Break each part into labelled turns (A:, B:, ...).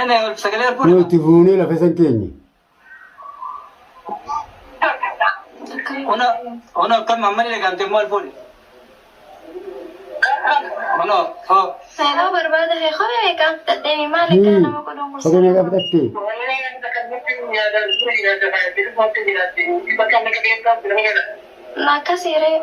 A: Sagalee ol
B: Nu
A: fuudhe.
B: itti fuunee lafa san keenye.
A: Una una akkam amma ni dhagaamte immoo ol fuudhe. Una hoo.
C: Seeroo barbaada kee kophee meeqaan fudhadhee maal akka nama godhuun
B: Kophee meeqa fudhatte?
C: Akkasiiree.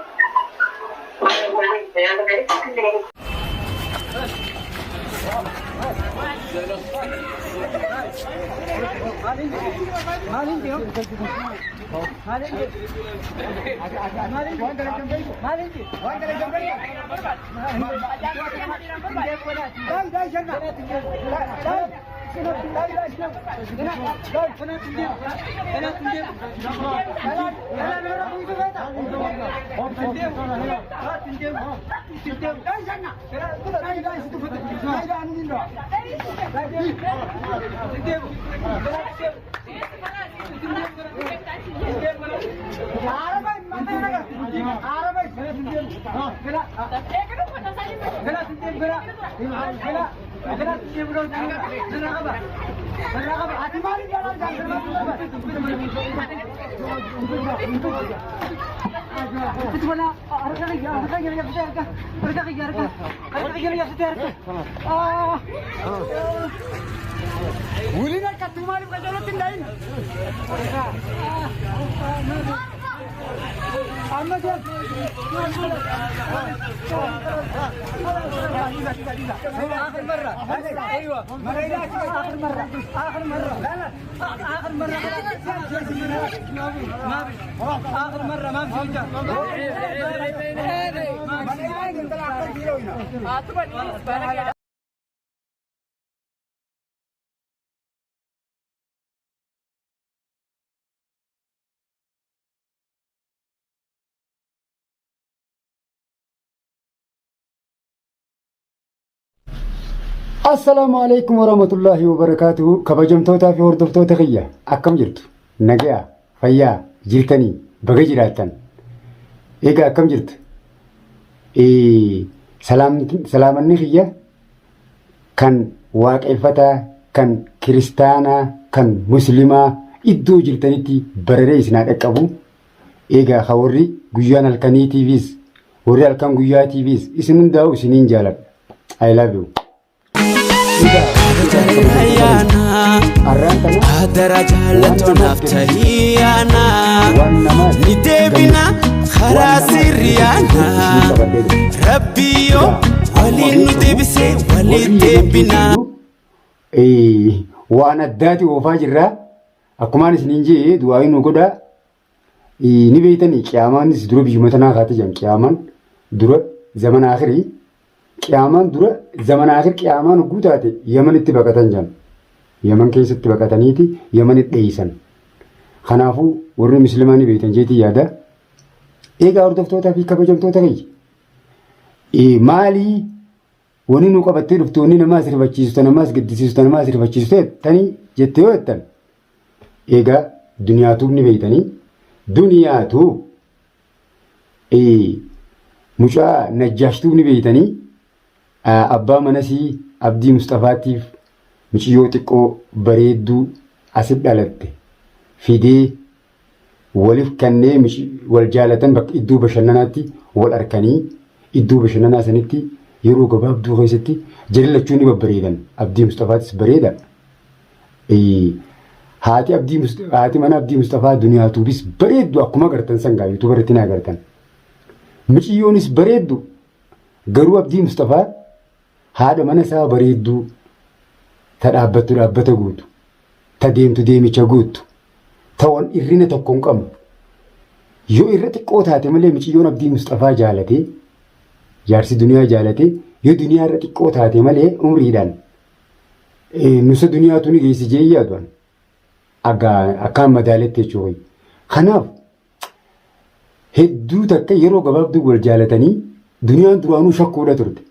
B: Assalaamu alaikum warahmatullahi wabarakaatuhu. Kabajamtootaa fi hordoftoota kiyya akkam jirtu? Nagaya, fayyaa, jirtanii, baga jiraattan. Egaa akkam jirtu? Salaamanni kiyya kan waaqeffataa, kan kiristaanaa, kan muslimaa iddoo jirtanitti bararee isin haa dhaqqabu. Egaa ka warri guyyaan halkaniitiifis warri halkan guyyaatiifis isin hundaa'u isiniin jaaladha. I love you. Arraan tana
D: Adara jaallatoo naaf tahiyaana
B: waan namaa
D: ni deebina karaa sirriyaana rabbiyyoo waliin nu deebisee waliin deebina.
B: Waan addaati oofaa jirra. Akkumaan isiniin jee du'aa nu godhaa. Ni beektanii qiyaamaanis dura biyyuma tanaa kaate jedhan qiyaamaan dura zamana akhirii qiyaamaan dura zamana akhir qiyaamaan hogguu taate Yamanitti baqatan jedhan. Yaman keessatti baqataniiti Yamanitti dheeysan. Kanaafuu warri musliimaa ni beektan jeetii yaada. Egaa hordoftootaa fi kabajamtoota kiyya. Maalii wani nu qabattee dhufte wanni namaas rifachiisu ta namaas gaddisiisu ta namaas rifachiisu ta'e tanii jette yoo jettan Egaa duniyaa tuub ni beektanii duniyaa tuub mucaa najjaash tuub ni beektanii abbaa manasii abdii musxafaatiif muciyyoo xiqqoo bareedduu asit dhalatte fidee walif kannee wal jaalatan bakka iddoo bashannanaatti wal arkanii iddoo bashannanaa sanitti yeroo gabaabduu keessatti jarri lachuu ni babbareedan abdii musxafaatis bareeda Haati abdii haati mana abdii Mustafaa duniyaa tuubis bareeddu akkuma agartan san gaa yuutuuba irratti ni agartan. Miciyyoonis bareeddu garuu abdii Mustafaa haadha mana isaa bareedduu ta dhaabbattu dhaabbata guutu ta deemtu deemicha guuttu ta wan irrina tokko hin qabne yoo irra xiqqoo taate malee miciyyoon abdii Mustafaa jaalatee jaarsi duniyaa jaalatee yoo duniyaa irra xiqqoo taate malee umriidhaan Nusa duniyaatu ni geessi jee yaadu an. Aga akkaan madaaletti jechuu kiyya. Kanaaf hedduu takka yeroo gabaabduu wal jaalatanii duniyaan duraanuu shakkuudha turte.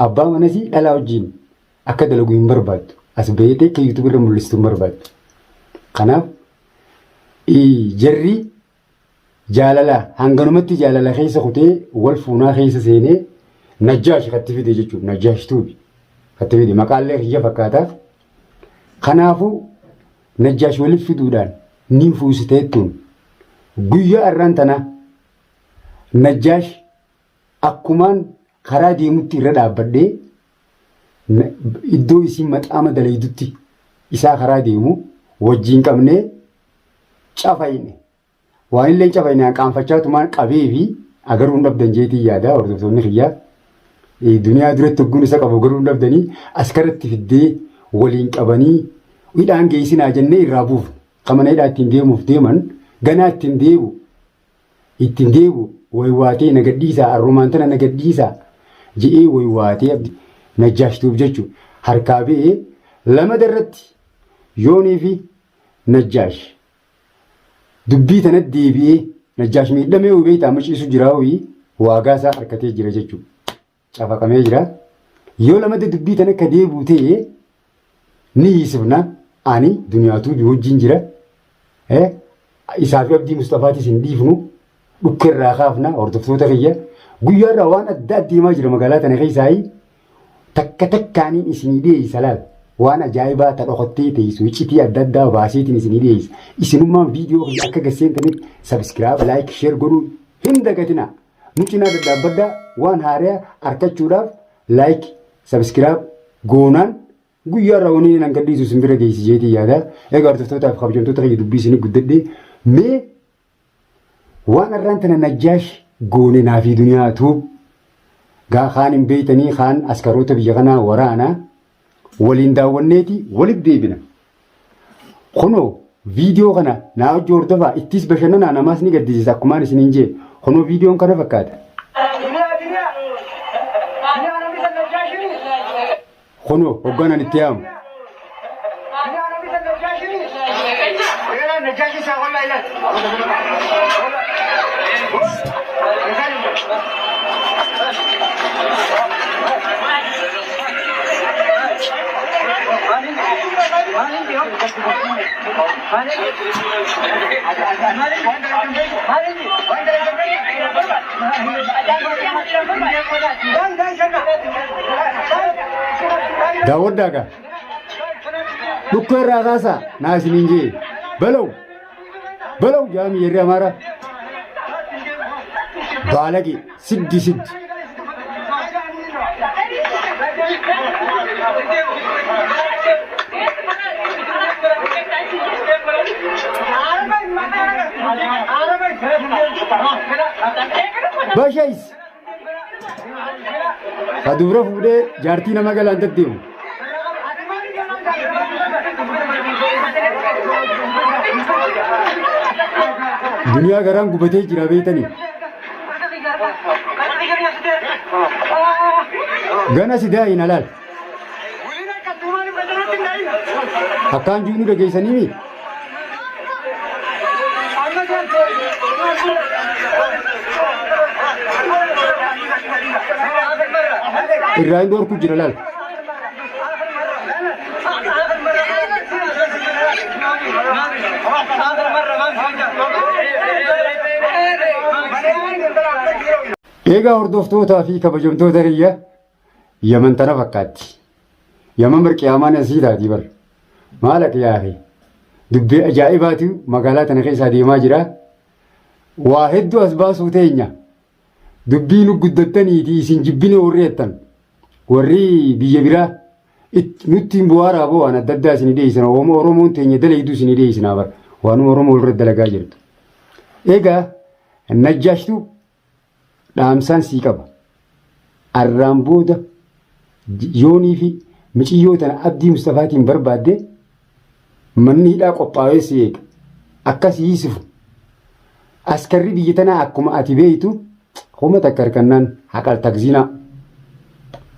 B: Abbaa manasii dhalaa wajjin akka dalagu hin barbaaddu. As beeytee akka yuutuub irra mul'istu hin barbaaddu. Kanaaf jarri Jaalala hanganumatti jaalala keessa kutee wal fuunaa keessa seenee Najjaash katti fide jechuudha. Najjaash tuubi katti fide maqaallee kiyya fakkaata. Kanaafuu Najjaash walitti fiduudhaan niin fuusiteettuun guyyaa arraan tanaa Najjaash akkumaan karaa deemutti irra dhaabbadhee iddoo isiin maxaama dalaydutti isaa karaa deemu wajjiin qabnee cafayne. Waan illee hin cafayne qaanfachaa tumaan qabee fi agaruu hin dhabdan jeetii yaada hordoftoonni kiyyaa. Duniyaa duratti hogguun isa qabu agaruu hin dhabdanii askaratti fiddee waliin qabanii hidhaan geessinaa jennee irraa buufne. Kan mana hidhaa ittiin deemuuf deeman ganaa ittiin deebu ittiin deebu waywaatee na gadhiisaa arrumaan tana na gadhiisaa je'ee waywaatee abdi najjaashtuuf jechuudha. Harkaa ba'ee lamada irratti yoonii fi najjaash Dubbii tanatti deebi'ee Najjaash miidhamee hoo beektaa amma ciisu jiraa ho'i waagaa isaa harkatee jira jechuudha. Cafaqamee jira. Yoo lamatti dubbii tana akka deebi'u ta'e ni hiisifna. Ani duniyaa tuubii wajjin jira. Isaa fi Abdii Musxafaatis hin dhiifnu. Dhukke irraa kaafna hordoftoota kiyya. Guyyaa irraa waan adda addeemaa jira magaalaa tana keessaayi. Takka takkaaniin isinii dhiyeessa laal. Waan ajaa'ibaa ta dhokottee teessu iccitii adda addaa baaseetiin isinii dhiyeessa. Isinummaan viidiyoo kiyya akka gasseentanitti subscribe, like, share godhuu hin dagatinaa. Nu cinaa dadhaabbadhaa waan haaraa argachuudhaaf like, subscribe goonaan guyyaa irraa wanni nan gadhiisu isin bira geessi jeetii yaada. Egaa hordoftootaaf kabajamtoota kiyya dubbii isinii guddadhee mee Waan arraan tana Najjaash goone naafii duniyaa tuub gaa kaan hin beeytanii kaan askaroota biyya kanaa waraana waliin daawwanneeti walit deebina. Kunoo viidiyoo kana naa hojii hordofaa ittis bashannanaa namaas ni gaddisiisa akkumaan isiniin jee kunoo viidiyoon kana fakkaata. Kunoo hogganaan itti yaamu. Daawwadhaa gaa. Dhukkee irraa kaasaa naa isiniin jee. Balaw. Balaw jaami yerri Amaaraa. Baalage siddi siddi. Bashays. Ka dubra fuudhee jaartii nama galaan deddeemu. Duniyaa garaan gubatee jira beektanii. Gana si daayin alaal. Akkaan juunu dhageessanii mi? Irraa hin dhorku jira laal. Eegaa hordoftootaa fi kabajamtoota kiyya Yaman tana fakkaatti. Yaman bar qiyaamaan asii taati bar. Maal akka yaafi. Dubbii ajaa'ibaatu magaalaa tana keessaa deemaa jira. Waa hedduu as baasuu teenya. Dubbii nu guddattaniiti isin jibbine warri jettan. Warri biyya biraa nutti hin bu'aaraa boo waan adda addaa isin dhiyeessina. Oromoon teenya dalayduu isin dhiyeessinaa bar. Waanuma Oromoo irra dalagaa jirtu. Egaa Najjaashtuu dhaamsaan sii qaba. Arraan booda yoonii fi miciyyoo tana Abdii Mustafaatiin barbaadde manni hidhaa qophaa'ee si eega. Akka si hiisifu. Askarri biyya tanaa akkuma ati beektu homa takka harkannaan haqa takziinaa.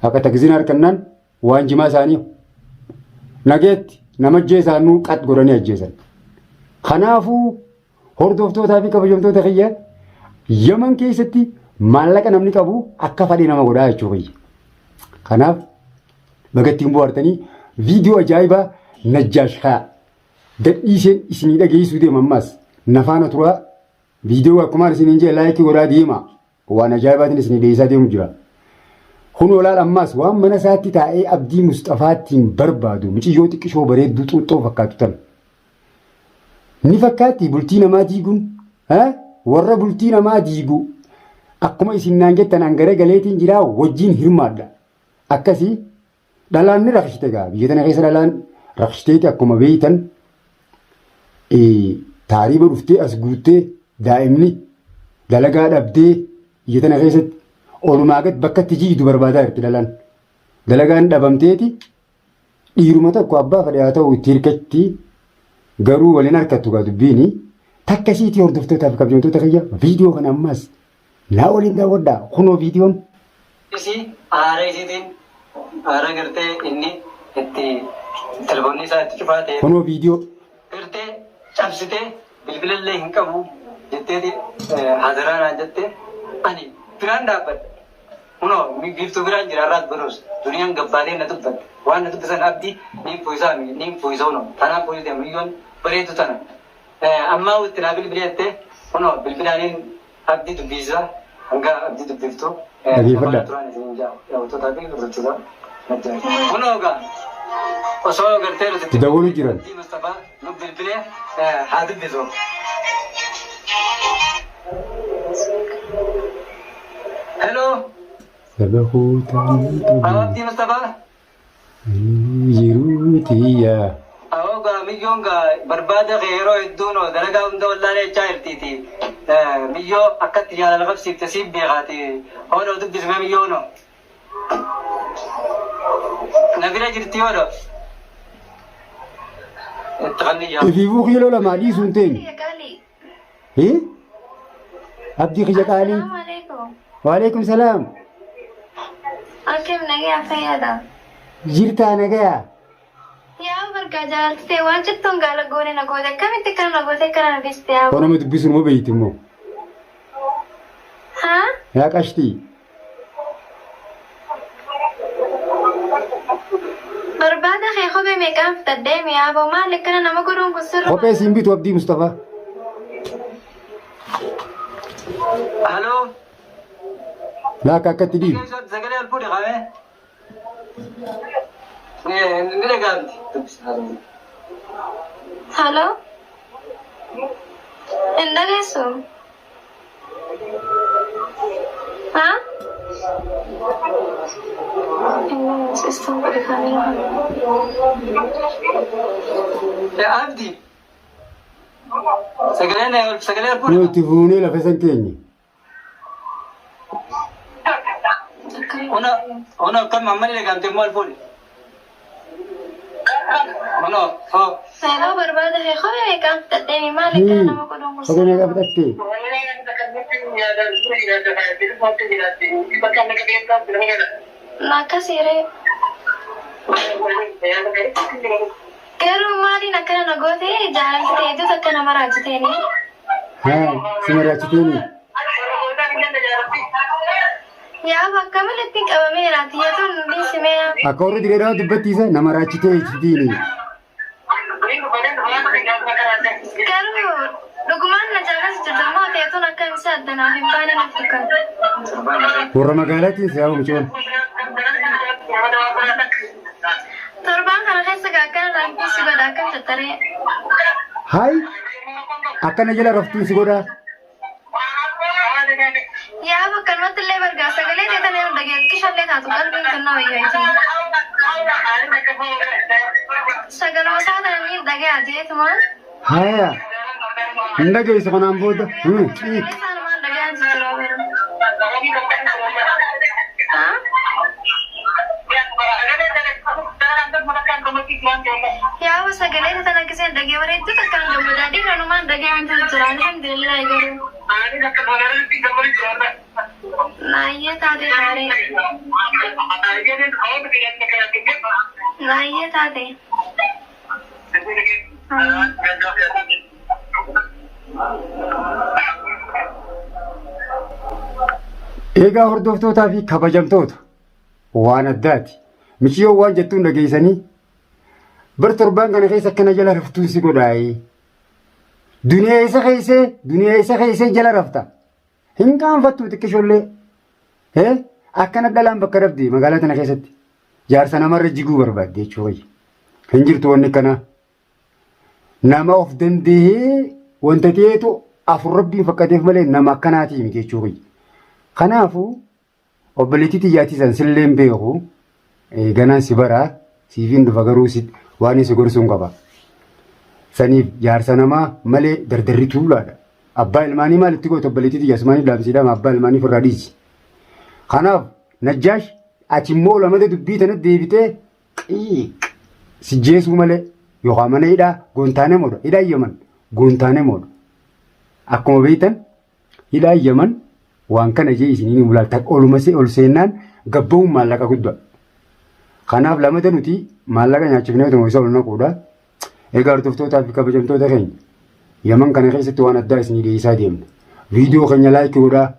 B: Haqa takziinaa harkannaan waan jimaa isaanii nageetti nama ajjeesaanuu qat godhanii ajjeesan. Kanaafuu Hordoftootaa fi kabajamtoota kiyya Yaman keessatti maallaqa namni qabu akka fadhee nama godhaa jechuu kiyya. Kanaaf baga ittiin bohaartanii viidiyoo ajaa'ibaa Najjaash kaa gadhiiseen isinii dhageessuu deema ammaas nafaana turaa viidiyoo akkumaan isiniin jee laayikii godhaa deema waan ajaa'ibaatiin isinii dhiyeessaa deemu jira. Kunoo laal ammaas waan mana isaatti taa'ee Abdii Musxafaattiin barbaadu miciyyoo xiqqishoo bareedduu xuuxxoo fakkaatu tana. Ni fakkaatti bultii namaa diiguun warra bultii namaa diigu akkuma isin naan jettan an gara galeetiin jiraa wajjin hirmaadha. Akkasii dhalaan ni rakshite gaa biyya tana keessa dhalaan rakshiteeti akkuma beeytan taariiba dhuftee as guuttee daa'imni dalagaa dhabdee biyya tana keessatti olumaa gad bakka itti jiidu barbaadaa jirti dhalaan. Dalagaan dhabamteeti dhiiruma tokko abbaa fedhe haa ta'u itti hirkatti garuu waliin harkattu gaa dubbiini takka isiitii hordoftootaa fi kabajamtoota kiyya viidiyoo kana ammaas naa waliin daawwadhaa kunoo viidiyoon.
A: Isii aara isiitiin aara gartee inni itti telefoonni isaa itti cufaa ta'e.
B: Kunoo viidiyoo.
A: Gartee cabsitee bilbilallee hin qabu jetteeti hadaraa naan jette ani biraan dhaabbadha. Kunoo biiftuu biraan jira har'aas boruus duniyaan gabbaatee na dubbatte waan na dubbisan abdi niin fooyisaa mi niin fooyisa kunoo tanaan fooyisee miyyoon bareedu tana ammaa itti naa bilbili jette kunoo bilbilaaniin abdi dubbiisa hanga abdi dubbiftu
B: Dhageeffadhaa.
A: turaan isiniin jaa daawwattootaa fi hordoftoota majjaa kunoo gaa osoo gartee nuti
B: Itti dawwalu jiran.
A: Abdii Mustafaa nu bilbilee haa dubbisu. Hello.
B: Saba kootaan qabu
A: Abdii Mustafaa.
B: jiruu tiyya.
A: Awoo gaa miyyoon gaa barbaada kee yeroo hedduu noo dalagaa hunda wallaalee jechaa jirtiiti. Miyyoo akkatti jaalala qabsiifte siif beekaati. Hoodhoo dubbismee miyyoo noo. Na bira jirti hoodhoo. Itti kanniyyaa.
B: Ifiifuu kiiloo lamaa dhiisuun teenye.
C: Kiyya qaalii.
B: Hii? Abdii kiyya qaalii.
C: Assalaamu alaikum.
B: Waalaikum salaam.
C: Akkam nagayaa fayyaadha.
B: Jirtaa nagayaa?
C: Yaa bargaa jaalaltitee waan jettuun gaala goone na goote akkamitti akkana na goote akkana na dhiiste yaa.
B: Koo nama dubbisuun moo beeyti immoo?
C: Haa?
B: Yaa qashtii.
C: Barbaada kee kophee meeqaan fixadhee mi'aaboo maal akkana nama godhuun kun sirruma.
B: Kophee siin bitu Abdii Mustafaa.
A: Haloo.
B: Laakka akkatti dhiibu.
A: Sagalee ol fuudhi qabee. Ni dhaga'amti.
C: Haloo. Hin dhageessu? Haa? Sistem godhe kaameeraa kana.
A: Abdi. Sagaleen ol sagalee ol
B: Nu
A: fuudhi.
B: itti fuunee lafa isan keenye.
A: Una una akkam amma ni dhaga'amte immoo ol fuudhi. Una hoo.
C: Yeroo barbaada kee kophee meeqaan fixadhee maal akkana nama godhuun kun
B: Kophee meeqa fixatte?
C: Akkasii Garuu maaliin akkana na goote jaalalti ta'eetu akka nama raajiteeni.
B: Haa, si maraachiteeni.
C: Yaa bakka malatti qabameera tiyyatuun dhiisimee.
B: Akka warri diree dubbattiisa nama raachitee jitiini.
C: Garuu dhugumaan na jaalatu jirta moo ta'etuun akka ibsa addanaaf hin baane natti fakkaata.
B: Warra magaalaatiin si haa micoon.
C: Torbaan kana keessa gaa akkana raafuu si godha akkam tattaree.
B: Hayi, akkana jala raftuun si godhaa.
C: Yaa bakka namatti illee bargaa sagalee ta'e tana yoo dhageetti qishallee taatu qalbiin kan nama wayyaati. Sagaluma isaa tana ni dhagaya jeetumaan.
B: Haya, hin dhageessu kanaan booda. Xiiq.
C: Sagalee isaa namaan dhagayaan jijjiirraa bara. Haa? Yaa sagalee tana kiseen dhagee bareedduu takkaan gammadaa dhiiranumaan dhagayaan jira alhamdulillah garuu. Naayyee taate taaree. Naayyee taate.
B: Egaa hordoftootaa fi kabajamtoota waan addaati. Miciyyoon waan jettuun dhageessanii bar torbaan kana keessa akkana jala raftuun si godhaayee. Duniyaa isa keessee duniyaa isa keessee jala rafta. Hin qaanfattu xiqqishollee. Akkana dhalaan bakka dhabde magaalaa tana keessatti jaarsa namarra jiguu barbaadde jechuu wayya. Hin jirtu wanni akkanaa. Nama of danda'ee wanta ta'eetu afur rabbiin fakkateef malee nama akkanaatii miti jechuu wayya. Kanaafuu obboleettii tiyyaatii san silleen beeku ganaan si baraa siifiin dhufa garuu si waan si gorsuun qaba. Saniif jaarsa namaa malee dardarri tuulaadha. Abbaa ilmaanii maal itti goota obboleettii tiyya asumaanii dhaamsiidhaama abbaa ilmaanii ofirraa dhiisi. Kanaaf Najjaash ati immoo lamada dubbii tana deebitee qiiq si jeesuu malee yookaan mana hidhaa goontaanemoodha. Hidhaa Yaman goontaanemoodha. Akkuma beektan hidhaa Yaman waan kana jee isiniin hin mul'atu. Oluma ol seennaan gabba'uun maallaqa guddaa. Kanaaf lamada nuti maallaqa nyaachifnee otuma isa ol naquudha. Egaa hordoftootaa fi kabajamtoota keenya Yaman kana keessatti waan addaa isinii dhiyeessaa deemna. Viidiyoo keenya laayikii godhaa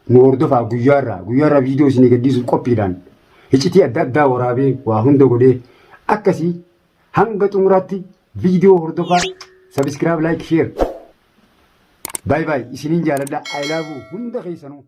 B: nu hordofaa guyyaarraa guyyaarraa viidiyoo isinii gadhiisuuf qophiidhaan hicitii adda addaa waraabee waa hunda godhee akkasii hanga xumuraatti viidiyoo hordofaa sabiskiraayib laayik sheer baay baay isiniin jaaladha I love you hunda keessanuu.